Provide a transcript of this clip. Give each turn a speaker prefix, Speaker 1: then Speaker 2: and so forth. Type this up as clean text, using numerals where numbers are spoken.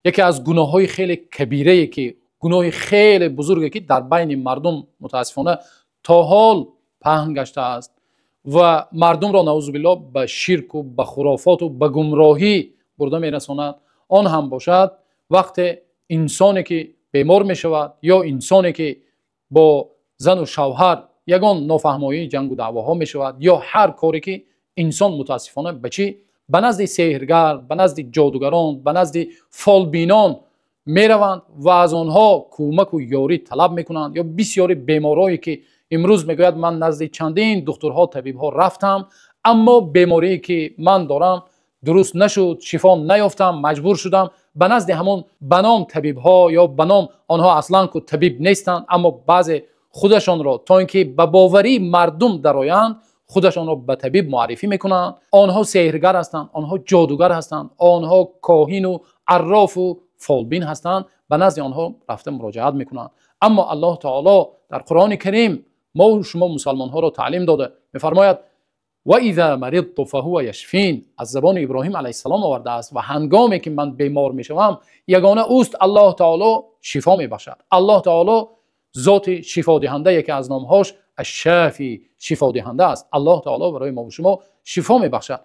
Speaker 1: Яке аз гуноҳҳои хеле кабирае, ки гуноҳи хеле бузурге, ки дар байни мардум мутаассифона то ҳол паҳн гаштааст ва мардумро, наъузу биллоҳ, ба ширку ба хурофоту ба гумроҳӣ бурда мерасонад, он ҳам бошад вақте инсоне ки бемор мешавад ё инсоне ки бо зану шавҳар ягон нофаҳмоӣ, ҷангу даъвоҳо мешавад ё ҳар коре ки инсон мутаассифона ба чӣ ба назди сеҳргар, ба назди ҷодугарон, ба назди фолбинон мераванд ва аз онҳо кӯмаку ёрӣ талаб мекунанд. Ё бисёри беморое ки имрӯз мегӯяд: ман назди чандин духтурҳо, табибҳо рафтам, аммо беморие ки ман дорам дуруст нашуд, шифо наёфтам, маҷбур шудам ба назди ҳамон ба ном табибҳо ё ба ном онҳо аслан ку табиб нестанд, аммо баъзе худашонро то ин ки ба боварии мардум дароянд, худашонро ба табиб муаррифӣ мекунанд. Онҳо сеҳргар ҳастанд, онҳо ҷодугар ҳастанд, онҳо коҳину аррофу фолбин ҳастанд. Ба назди онҳо рафта муроҷиат мекунанд. Аммо Аллоҳ таоло дар Қуръони Карим мо шумо мусалмонҳоро таълим дода мефармояд: ва иза маридту фаҳува яшфин. Аз забони Иброҳим алайҳиссалом овардааст: ва ҳангоме ки ман бемор мешавам, ягона ӯст Аллоҳ таоло шифо мебахшад. Аллоҳ таоло зоти шифодиҳанда, яке аз номҳош Ашшофӣ, шифодиҳанда аст. Аллоҳ таоло барои мо шумо шифо мебахшад.